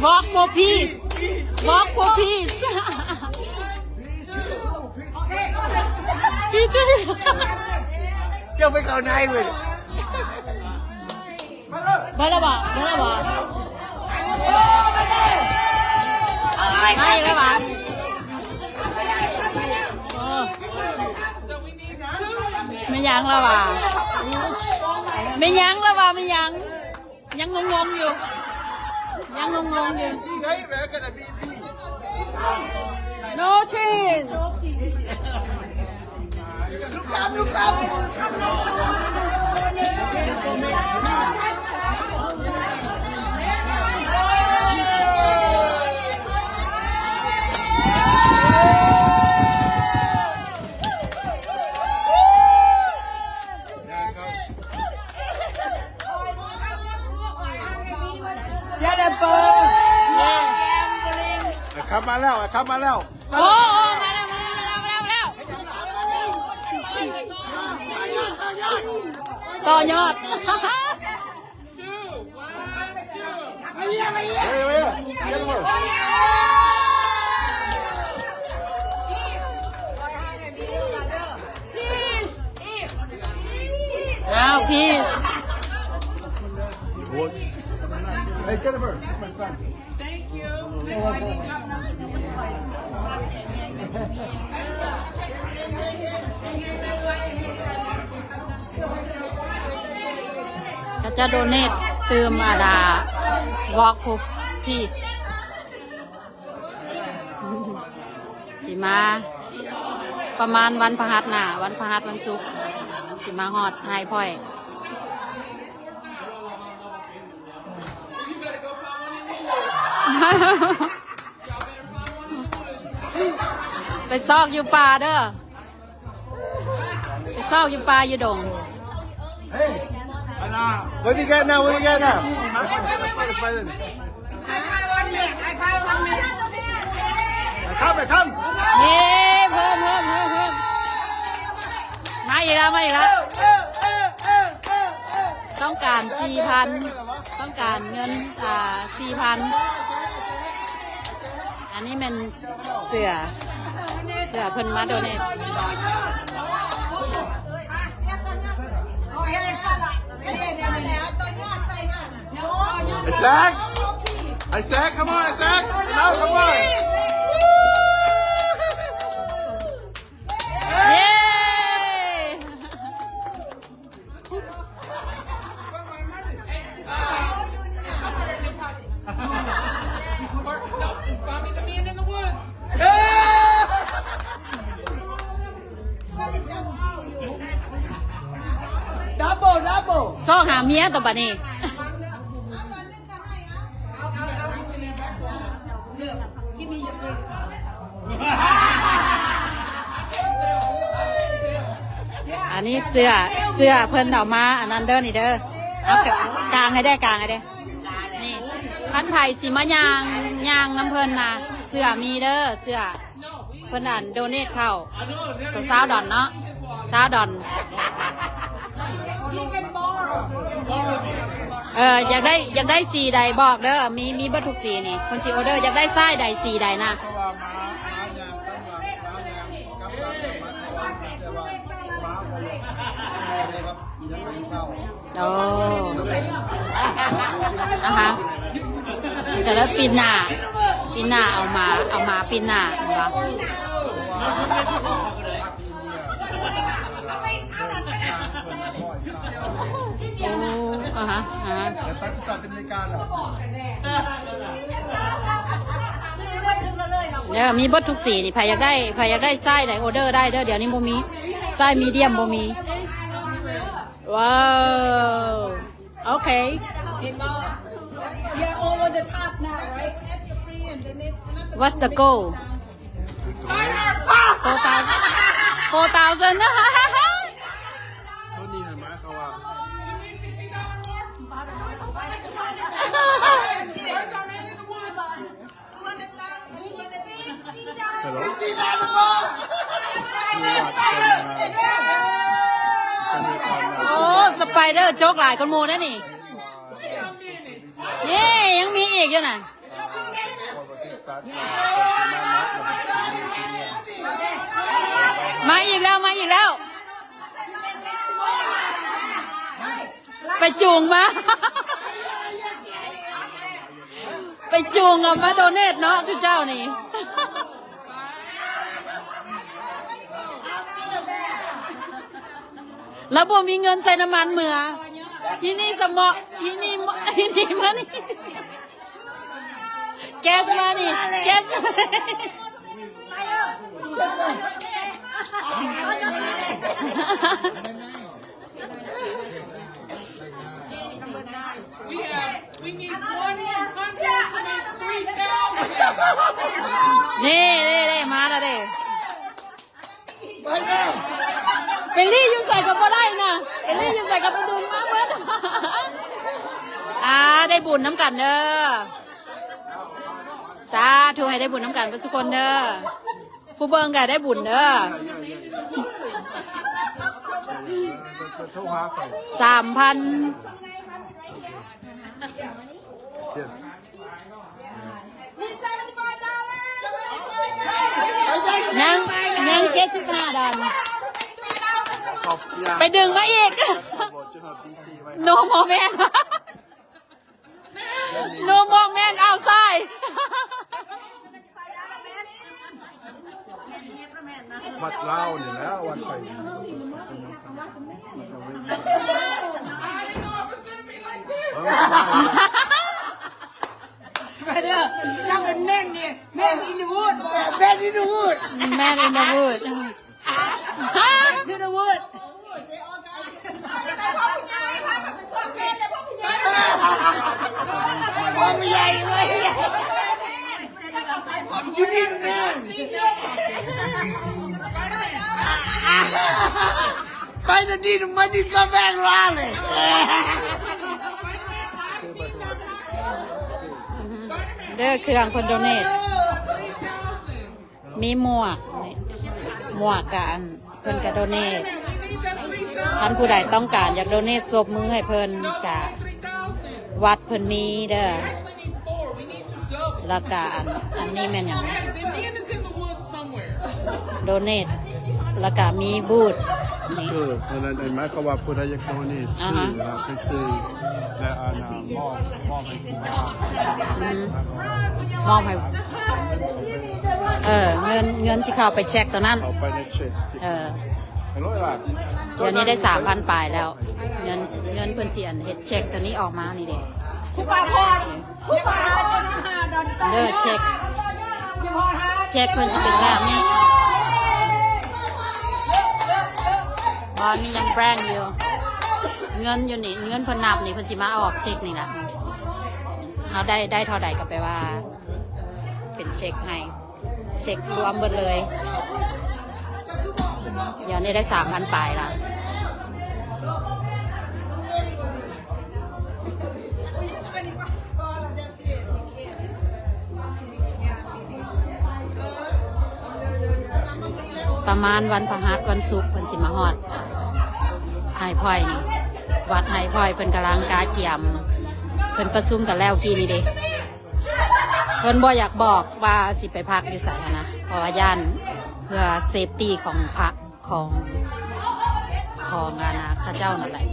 Walk for peace. Walk for peace. ເຈົ້າໄປເຂົ້າໃນເວີຍ. ເບິດແລ້ວບໍ່? ເບິດແລ້ວບໍ່? ມາອີກແລ້ວຫວາ? ເອີ ແມ່ນຫຍັງລະຫວາ? ແມ່ນຫຍັງລະຫວາ? ແມ່ນຫຍັງ? ຍັງງົງໆຢູ່ ຍັງງົງໆຢູ່. No change. ໄອ້ຄຳມາແລ້ວ ໄອ້ຄຳມາແລ້ວ. ໂອ້ ໂອ້ ມາແລ້ວ ມາແລ້ວ ມາແລ້ວ ມາແລ້ວ ມາແລ້ວ. ຕໍ່ຍອດ. ອ້າວ peace. Hey, Jennifer, this is my son. Thank you. ເຂົາຈະ donate ຕື່ມ ອາດາ Walk for Peace ຊິມາປະມານວັນພະຫັດໜ້າ ວັນພະຫັດ ວັນສຸກ ຊິມາຮອດ High Point. ໄປຊອກຢູ່ປ່າເດີ ໄປຊອກຢູ່ປ່າຢູ່ດົງ. Hey, Anna, what we got now? What we got now? Come, come. ເຢ້ ເພີ່ມ ເພີ່ມ ເພີ່ມ ເພີ່ມ ມາອີກແລ້ວ ມາອີກແລ້ວ. ຕ້ອງການສີ່ພັນ ຕ້ອງການເງິນ ອ່າ ສີ່ພັນ. ອັນນີ້ແມ່ນເສື້ອ ເສື້ອເພິ່ນມາໂດເນດ. Isaac! Isaac, come on, Isaac! Now, come on! ເຢ້ Double, double. ຊອກຫາເມຍຕໍ່ບັດນີ້. ອັນນີ້ເສື້ອ ເສື້ອເພິ່ນເອົາມາ ອັນນັ້ນເດີ ນີ້ເດີ ເອົາກາງໃຫ້ແດ່ ກາງໃຫ້ແດ່. ນີ້ ຄັນໃຜຊິມາຍ່າງ ຍ່າງນຳເພິ່ນນະ ເສື້ອມີເດີ ເສື້ອ ເພິ່ນອັນໂດເນດເຂົ້າ ໂຕຊາວດອນເນາະ ຊາວດອນ. ເອີ ຢາກໄດ້ ຢາກໄດ້ສີໃດບອກເດີ ມີ ມີເບິດທຸກສີນີ້ ເພິ່ນຊິອໍເດີ ຢາກໄດ້ຊາຍໃດສີໃດນະ. ໂອ້ ອາຮະ ແຕ່ລະປີນໜ້າ ປີນໜ້າເອົາມາ ເອົາມາປີນໜ້າ ເຫັນບໍ່? ໂອ້ ອາຮະ ອາຮະ ເດີ ມີເບິດທຸກສີນີ້ ໃຜຢາກໄດ້ ໃຜຢາກໄດ້ຊາຍໃດ ອໍເດີໄດ້ເດີ ດຽວນີ້ບໍ່ມີ ຊາຍມີດຽມບໍ່ມີ. ວ້າວ ໂອເຄ. We are all on the top now, right? What's the goal? Four thousand. Four thousand. ໂຕນີ້ຫັ້ນໝາຍຄວາມວ່າ Hello? ໂອ້ ສະໄປເດີ ໂຈກຫຼາຍກວ່າໝູ່ເດ້ນີ້. ເຢ້ ຍັງມີອີກຢູ່ນະ. ມາອີກແລ້ວ ມາອີກແລ້ວ ໄປຈູງມາ ໄປຈູງເອົາມາໂດເນດເນາະ ທຸກເຈົ້ານີ້ ລາວບໍ່ມີເງິນໃສ່ນ້ຳມັນເມືອ He need some more, he need mo-, he need money. Gas money, gas money. We have, we need one more hundred to make three thousand. ນີ້ ນີ້ ນີ້ ມາແລ້ວເດ້. ໄປແລ້ວ ເບລລີຢູ່ໃສກໍບໍ່ໄດ້ນະ ເບລລີຢູ່ໃສກໍໄປດຶງມາເບິດ ອ່າ ໄດ້ບຸນນຳກັນເດີ ສາທຸ ໃຫ້ໄດ້ບຸນນຳກັນເບິດທຸກຄົນເດີ ຜູ້ເບິ່ງກໍໄດ້ບຸນເດີ ສາມພັນ Yes. ຍັງ ຍັງເຈັດສິບຫ້າດອນ ໄປດຶງມາອີກ No more man, no more man outside. ວັດລາວນີ້ແຫຼະ ວັດໄປ Spider ເຈົ້າເປັນ Man ນີ້ Man in the wood Man in the wood Man in the wood Back to the wood ພວກໃຫຍ່ເວີຍ You need a man. Spider need the money, come back, Raleigh. ເດີ ເຄື່ອງເພິ່ນໂດເນດ ມີໝວກ ໝວກກະອັນ ເພິ່ນກະໂດເນດ ຄັນຜູ້ໃດຕ້ອງການຢາກໂດເນດ ສົບມືໃຫ້ເພິ່ນ ກະວັດເພິ່ນມີເດີ ລະກະອັນ ອັນນີ້ແມ່ນຫຍັງ ໂດເນດ ລະກະມີບູດນີ້ ເອີ ອັນນັ້ນໝາຍຄວາມວ່າຜູ້ໃດຢາກໂດເນດ ອ່າຮະ ຊື້ນະ ໄປຊື້ ແລະ ອັນນະ ມອບ ມອບໃຫ້ຜູ້ວ່າ ອືຮຶ ມອບໃຫ້ ເອີ ເງິນ ເງິນຊິເຂົ້າໄປເຊັກໂຕນັ້ນ ເຂົ້າໄປໃນເຊັກ ເອີ ຮ້ອຍລ້ານ ດຽວນີ້ໄດ້ສາມພັນປາຍແລ້ວ ເງິນ ເງິນເພິ່ນຊິອັນເຮັດເຊັກໂຕນີ້ອອກມານີ້ເດ້ ຄູບາພອນ ຄູບາພອນ ເດີເຊັກ ເຊັກເພິ່ນຊິເປັນແບບນີ້ ບ່ອນນີ້ຍັງແບງຢູ່ ເງິນຢູ່ນີ້ ເງິນເພິ່ນນັບນີ້ ເພິ່ນຊິມາອອກເຊັກນີ້ລະ ເຮົາໄດ້ ໄດ້ເທົ່າໃດກໍແປວ່າເປັນເຊັກໃຫ້ ເຊັກລວມເບິດເລີຍ ດຽວນີ້ໄດ້ສາມພັນປາຍລະ ປະມານວັນພະຫັດ ວັນສຸກ ເພິ່ນຊິມາຮອດໄຮພອຍນີ້ ວັດໄຮພອຍ ເພິ່ນກຳລັງກະກຽມ ເພິ່ນປະຊຸມກັນແລ້ວກີ້ນີ້ເດ້. ເພິ່ນບໍ່ຢາກບອກວ່າຊິໄປພັກຢູ່ໃສຫັ້ນນະ ເພາະວ່າຢ້ານເພື່ອເຊຟຕີຂອງພະ ຂອງ ຂອງອັນນະ ເຂົາເຈົ້ານັ້ນແຫຼະ.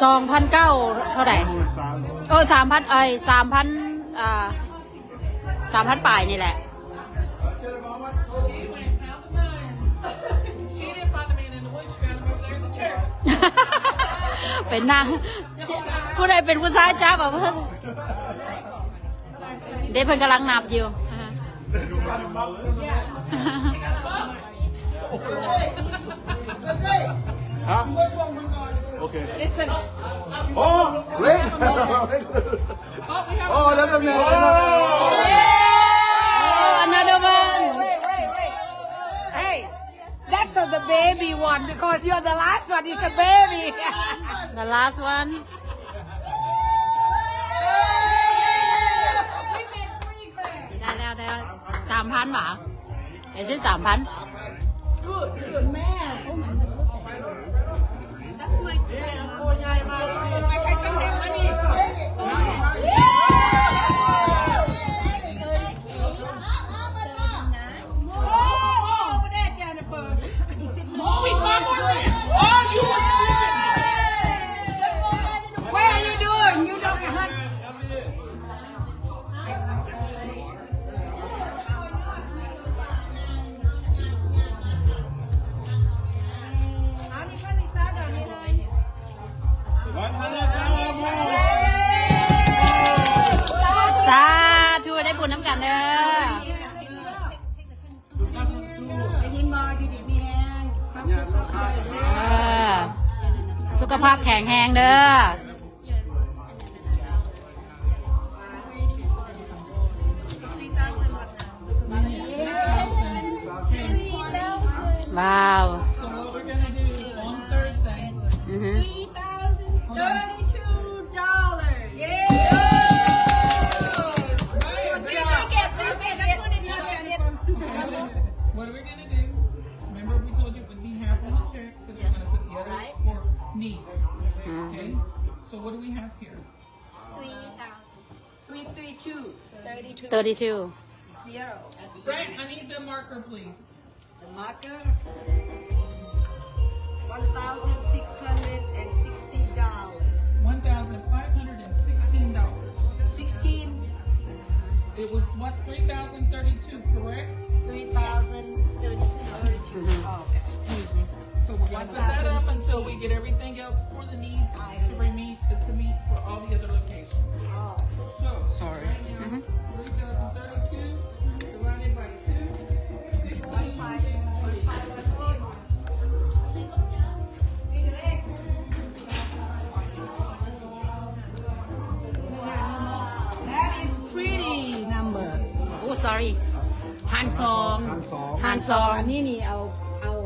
ສອງພັນເກົ້າ ເທົ່າໃດ? ເອີ ສາມພັນ ເອີຍ ສາມພັນ ອ່າ ສາມພັນປາຍນີ້ແຫຼະ. ເປັນນາງ ຜູ້ໃດເປັນຜູ້ຊາຍຈັບເອົາເພິ່ນ ເດ້ ເພິ່ນກຳລັງນັບຢູ່. Huh? Okay. Listen. Oh, great. Oh, another man. Oh, another one. Wait, wait, wait. Hey, that's the baby one because you're the last one. It's a baby. The last one. ໄດ້ແລ້ວ ໄດ້ແລ້ວ ສາມພັນຫວາ? Is it ສາມພັນ? ສຸຂະພາບແຂງແຮງເດີ. ວ້າວ So what we're gonna do on Thursday, ອືຮຶ three thousand thirty-two dollars. Yay! Good job. What are we gonna do? Remember we told you it would be half on the check because we're gonna put the other for needs. ອືຮຶ Okay? So what do we have here? Three thousand. Three three two. Thirty-two. Thirty-two. Zero at the end. Brent, I need the marker, please. The marker. One thousand six hundred and sixty dollars. One thousand five hundred and sixteen dollars. Sixteen. It was what, three thousand thirty-two, correct? Three thousand thirty-two. ອືຮຶ Oh, okay. Excuse me. So we're gonna put that up until we get everything else for the needs, to bring needs to, to meet for all the other locations. Oh. So, Sorry. Right now, ອືຮຶ three thousand thirty-two divided by two, fifteen sixty. That is pretty number. Oh, sorry. ຫານສອງ ຫານສອງ ຫານສອງ ອັນນີ້ນີ້ເອົາ ເອົາ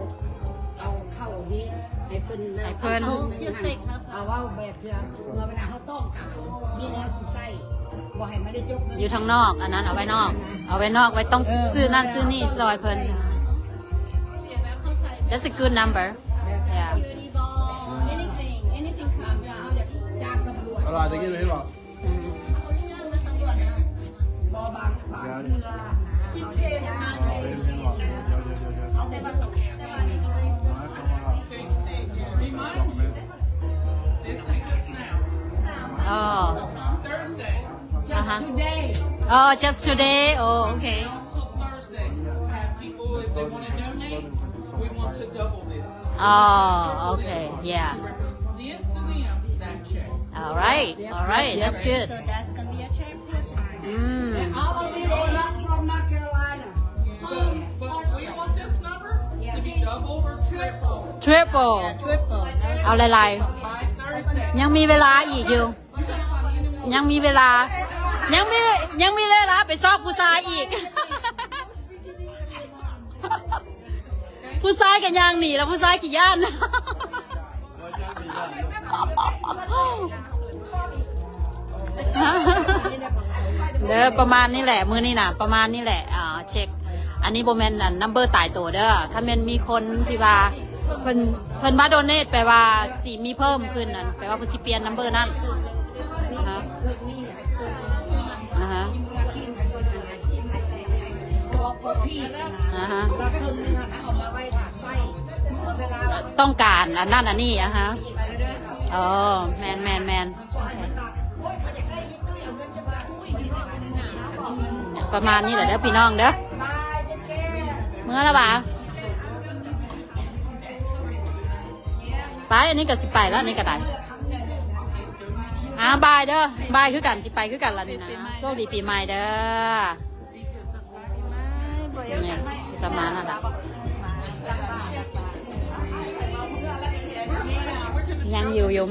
ເອົາເຂົ້ານີ້ໃຫ້ເພິ່ນ ໃຫ້ເພິ່ນ ເອົາ ເອົາເວົ້າແບບເທື່ອ ເມື່ອເວລາເຮົາຕ້ອງການ ມີແນວຊິໃຊ້ ບໍ່ໃຫ້ມັນໄດ້ຈົກເງິນ ຢູ່ທາງນອກ ອັນນັ້ນເອົາໄວ້ນອກ ເອົາໄວ້ນອກ ໄວ້ຕ້ອງ ເອີ ຊື້ນັ້ນຊື້ນີ້ຊ່ອຍເພິ່ນ That's a good number. Yeah. Beauty ball, anything, anything comes out. ຕະຫຼາດຕະກີ້ເຫັນບໍ່? ອືມ ບໍ່ບາງ ບາງເທື່ອ Remind you, this is just now. ອໍ Thursday. ອໍ just today. ອໍ just today. ໂອ້ ໂອເຄ. Now till Thursday. Have people, if they wanna donate, we want to double this. ອໍ ໂອເຄ. Yeah. To represent to them that check. All right. All right. That's good. So that's gonna be a chairperson. ອືມ And all of these are not from North Carolina. But, but we want this number to be double or triple. Triple. Triple. ເອົາຫຼາຍໆ. By Thursday. ຍັງມີເວລາອີກຢູ່. ຍັງມີເວລາ ຍັງມີ ຍັງມີເວລາໄປຊອກຜູ້ຊາຍອີກ. ຜູ້ຊາຍກໍຍ່າງໜີແລ້ວ ຜູ້ຊາຍຂີ້ຢ້ານ. ເດີ ປະມານນີ້ແຫຼະ ມື້ນີ້ນະ ປະມານນີ້ແຫຼະ. ອ່າ ເຊັກ ອັນນີ້ບໍ່ແມ່ນ ອັນ number ຕາຍໂຕເດີ. ຄັນແມ່ນມີຄົນທີ່ວ່າເພິ່ນ ເພິ່ນມາ donate ແປວ່າຊິມີເພີ່ມຂຶ້ນ ນັ້ນ ແປວ່າເພິ່ນຊິປ່ຽນ number ນັ້ນ. ອ່າຮະ ອ່າຮະ ຕ້ອງການອັນນັ້ນອັນນີ້. ອ່າຮະ ອໍ ແມ່ນໆໆ. ປະມານນີ້ແຫຼະເດີພີ່ນ້ອງເດີ. ເມືອລະຫວາ? ໄປ ອັນນີ້ກໍຊິໄປແລ້ວ ອັນນີ້ກໍໄດ້. ອ່າ ບາຍເດີ ບາຍຄືກັນ ຊິໄປຄືກັນລະນີ້ນະ. ໂຊກດີປີໃໝ່ເດີ. ນີ້ຊິປະມານນັ້ນລະ ຍັງຢູ່ຢູ່.